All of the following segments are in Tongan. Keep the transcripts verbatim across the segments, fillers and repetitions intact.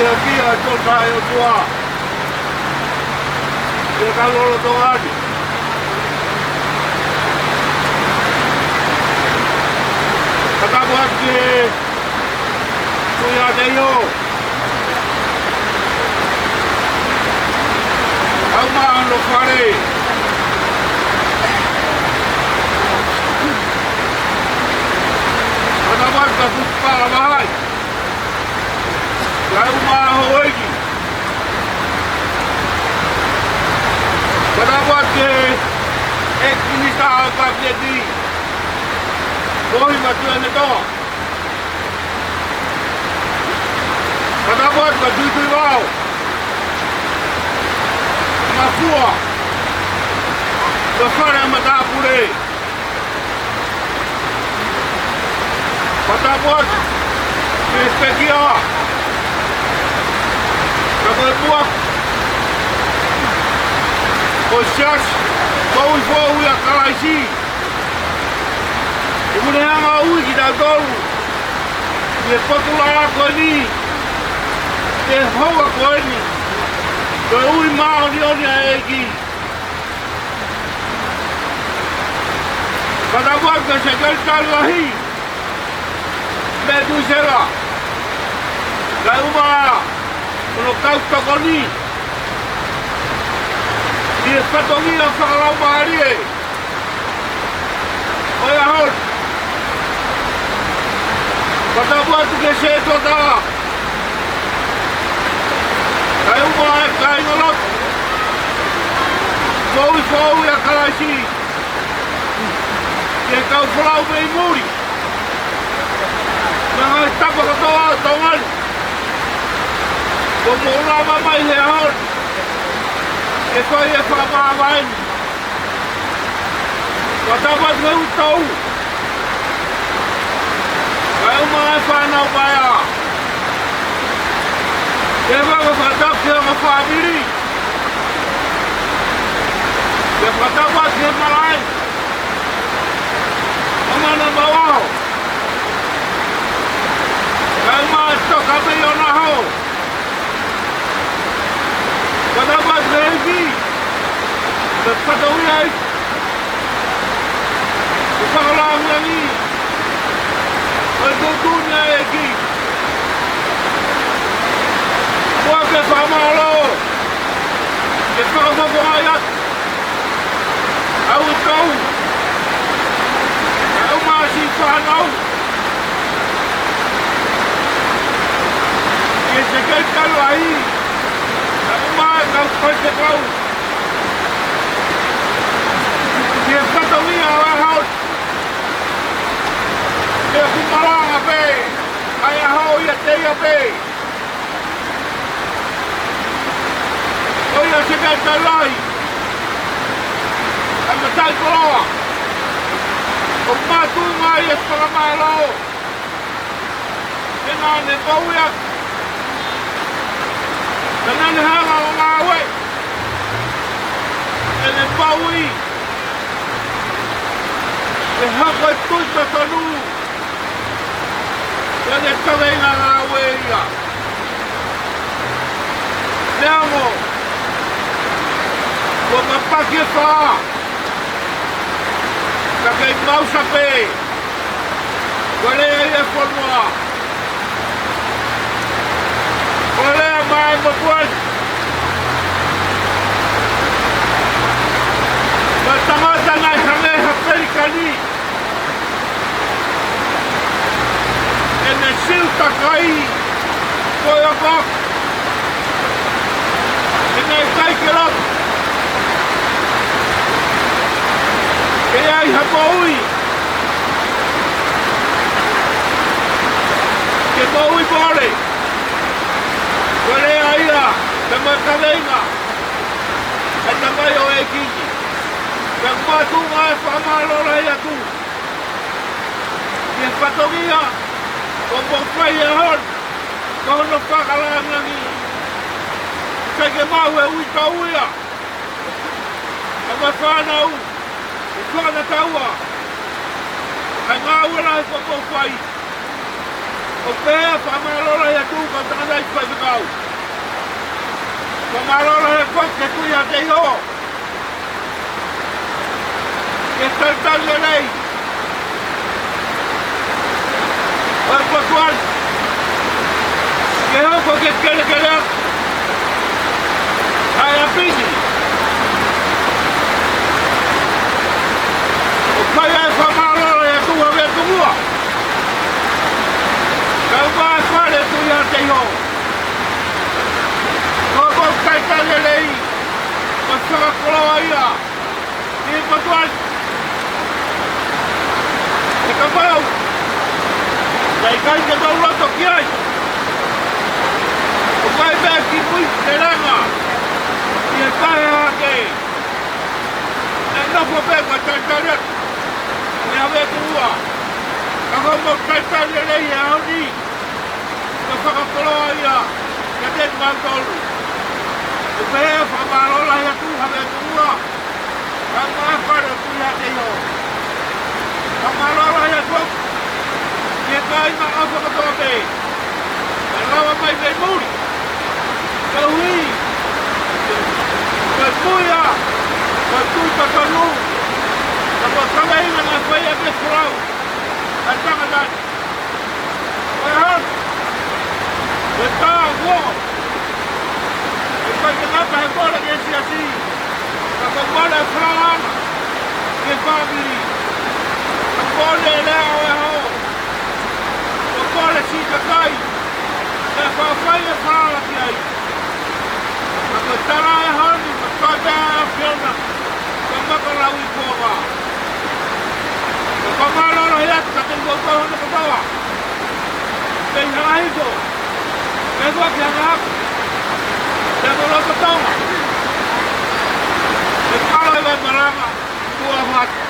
Ia kia tō tae o tua. Ia ka lolo tō ani. Ka tapu atu ki he Tuʻi ʻa Teiho. Kau ma hono fale. Ka tapu atu ki he Fusi Palavahai. Kau ma houʻeiki. Ka tapu atu ki he ʻEiki Minisitā ʻo e Kapineti, Mohi Matuʻianetoa. Ka tapu atu ki he Tuʻituʻivao, Mafua, ki he fale ʻa e matāpule. Ka tapu atu ki he pekia ka ko e puaka ʻo e Siasi Moʻui Foʻou ʻia Kalaisi. ʻOku ne hanga ʻo ui kitautolu ki he potu laʻā ko eni, ki he houa ko eni, ko e ui māʻoniʻoni ʻa e ʻEiki. Ka tapu atu ki he Sekelitali Lahi, Metusela, kae ʻuma hono kau tokoni ʻi he fatongia fakalaumālie ʻo e ʻaho ni. Ka tapu atu ki he Sētuata, kae ʻuma e kāingalotu Moʻui Foʻou ʻia Kalaisi, ki he kau folau mei muli, mo e ngaahi tapa kotoa ʻo Tonga ni, kuo mou lava mai he ʻaho ni ke fai e fakamāvae ni. Ka tapu atu ki he uitou, kae ʻuma e fānau paea. Ke fai e fakatapu ki he ongo fāmili. Ke fakatapu atu ki he malaʻe ʻo Manavahao, kae ʻuma e toka mei ʻOnaho. Ka tapu atu ki he ʻEiki, ki he fatongia ʻi he fakalāngilangi ʻo e tuʻutuʻuni ʻa e ʻEiki. Ko e fakamālō, ke fakafofongaʻi atu ʻa e uitou, kae ʻuma siʻi fānau, ki he Sekelitali Lahi, kae ʻuma e kau faifekau, ki he fatongia ʻo e ʻaho ni. Pea ʻoku malanga pē ʻa e ʻaho ʻiate ia pē. Ko ia Sekelitali Lahi, ʻa e mataʻikoloa, ʻoku makatuʻunga ai e fakamālō, he naʻa ne moʻui atu, pea naʻa ne hanga ʻo ngāue ʻene moʻui ke hoko e tuʻi totonu ʻi heʻene kaveinga ngāue ia. Neongo kuo mapaki e fā, ka kei maʻu pē, ko e lea ia ʻa e fonua, ko e lea mai e motuʻa ni, ko e tangata naʻe hangē ha pelikani, ʻene siu takai ko e ʻofa, ʻene ʻikai ke loto ke ʻi ai ha moʻui, ke moʻui mole. Ko e lea ia, pea mo e kaveinga ʻa e tamaioʻeiki ni. Pea ʻoku makatuʻunga e fakamālō lahi atu ki he fatongia ʻoku mou fai he ʻaho ni, ko hono fakalāngilangi. Kae ke maʻu e uitou ia, kae ʻuma e fānau, ʻo fakatatau ʻa e ngāue lahi kuo mou fai, ʻo Pea fakamālō lahi atu ki he tangataʻeiki faifekau. Fakamālō lahi atu ki he Tuʻi ʻa Teiho. Ke talitali lelei ʻa e potu ni. Ke hoko ke kelekele atu ʻa e ʻapi ni. ʻOku ʻi ai e fakamālō lahi atu ʻa e Tuʻi ʻa Teiho. Kau mai fale Tuʻi ʻa Teiho. Ko e talitali lelei, ko e fakakoloa ia ʻi he potu ni. He kapau naʻe ʻikai ke tau loto ki ai, ʻoku ʻikai pē ke mui te langa ʻi he taha hake. Naʻe nofo pē ko e talitali atu ʻi he ʻapi ʻa e Tuʻi. Ka ko e talitali lelei he ʻaho ni, ko e fakakoloa ia kiate kimautolu. ʻOku pehē fakamālō lahi atu ʻa e Tuʻi. Kau mai fale Tuʻi ʻa Teiho. Fakamālō lahi atu ki he kāinga ʻofa kotoa pē naʻe lava mai mei muli. Koeʻuhi ko e Tuʻi ia, ko e Tuʻi totonu. Ka ko e kaveinga naʻe fai ʻaki e folau ʻa e tangata ni. Ko e hā? Ko e tāuʻo. ʻIkai ke ngata he kole ki he siasi, ka ko e kole e falala ki he fāmili. Ko e kole e lea ʻo e ʻaho. Ko e kole siʻi kakai naʻe faʻa fai e falala ki ai. Ka ko e tala e ʻaho ni, ko e tala ʻa e ʻAfiona, ko e maka lau i kuonga. Ko e fakamālō lahi atu kiate kimoutolu hono kotoa. Pea ʻi he hifo, pea ʻoua ke hanga hake, pea mo loto Tonga. Ke kalo e vai malanga, tuʻa mate.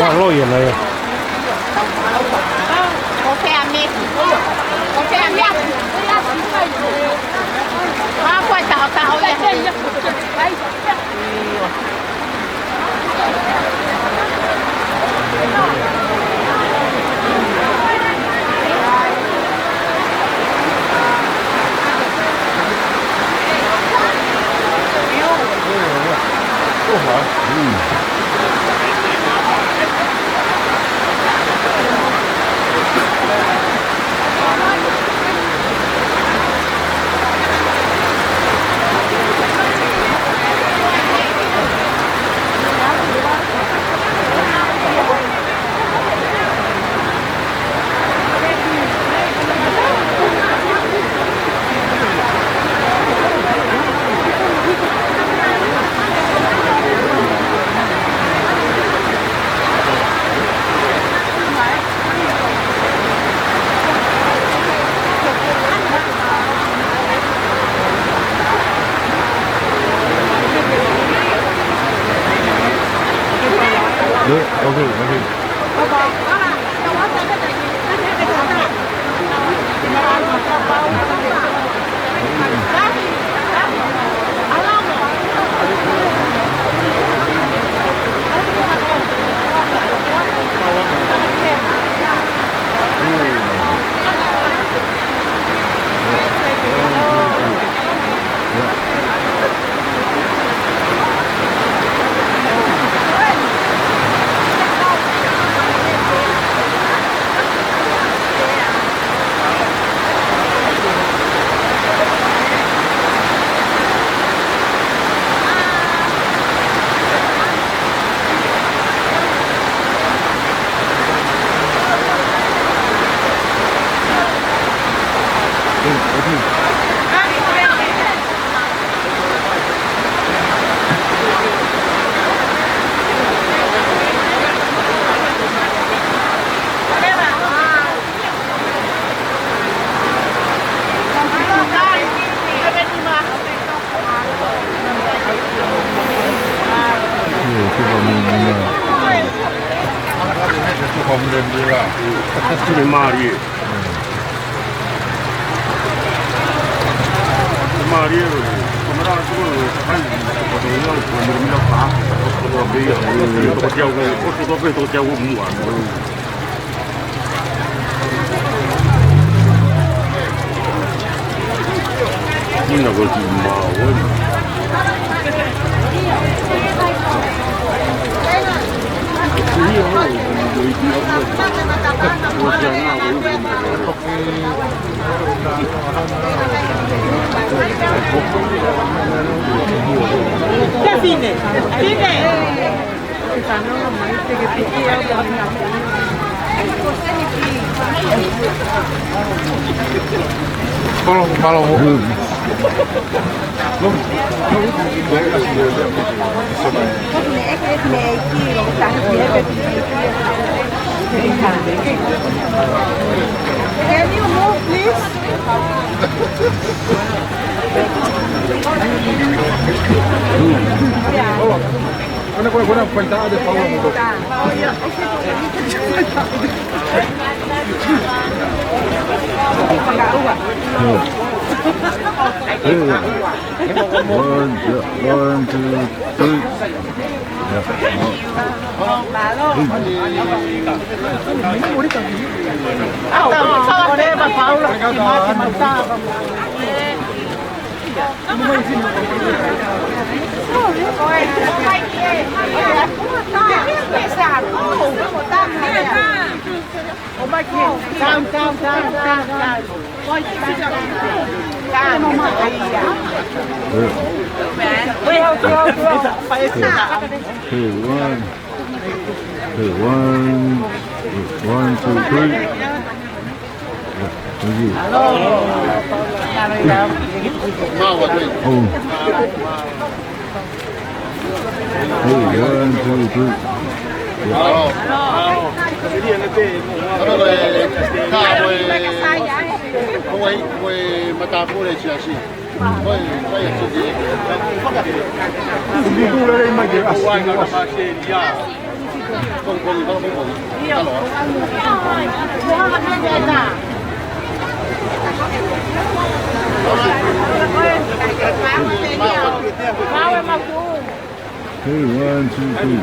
Aloia na ia. Ko fea meki. Ko fea meki. Ā, ko e taʻotaʻo ia he. Yeah, okay, okay. Can you move, please? One, two, three. Down, down, down, down, down. Down. Hey, one. Hey, one. One, two, three. Yeah, thank you. Oh. Hey, one, two, three. Yeah. Hey, one, two, three.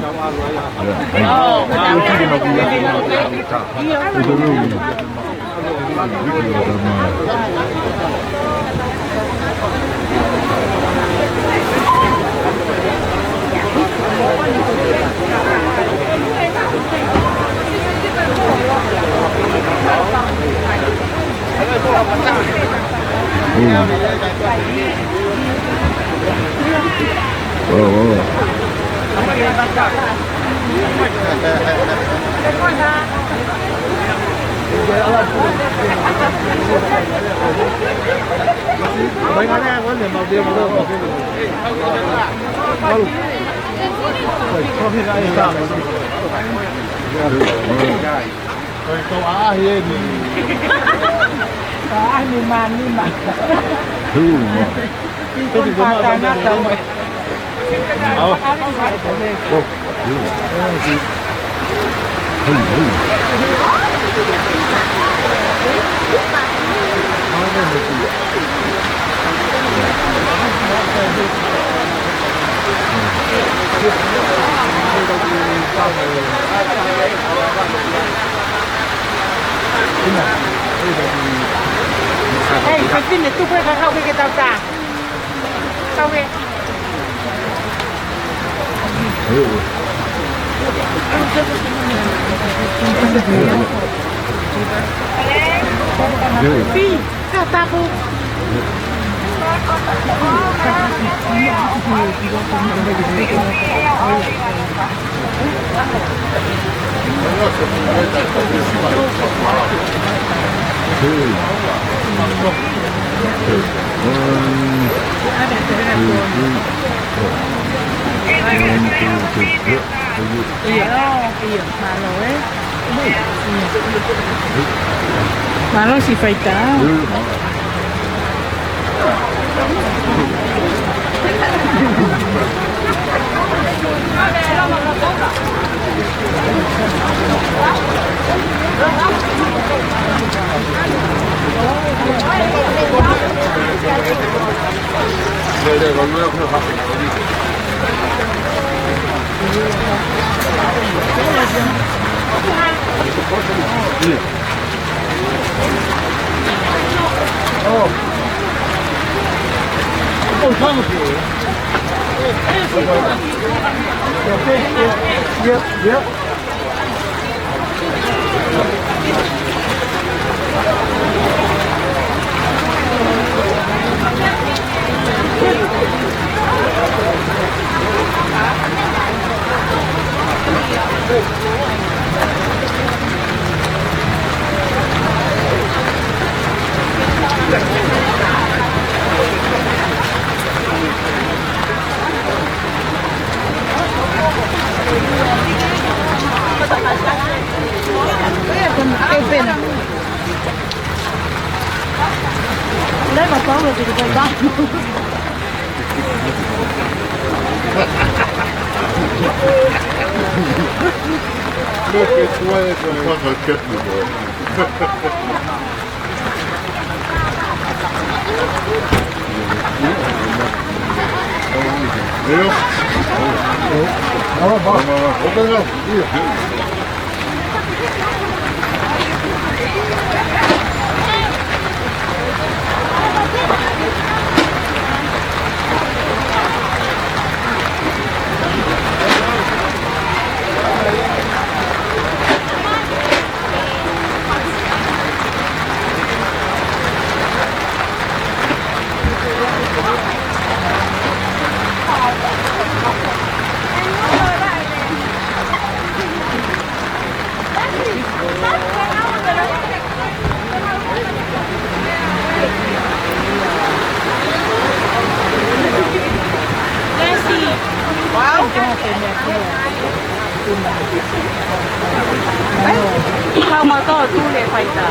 Yeah. Hey. Ko e tau ʻaʻahi eni. ʻAʻahi ni mani ma. Hū, ma. Tau ki tau mata. Au. Hū, hū. Hei, fefine, tuku e kakau ke ke tau tā. Kau ke. Fī, ka tapu. ʻIo, ʻio, mālō, ē. Mālō siʻi faitā. Look, it's why it's a fucking kitten, bro. Kau mātou tule faitā.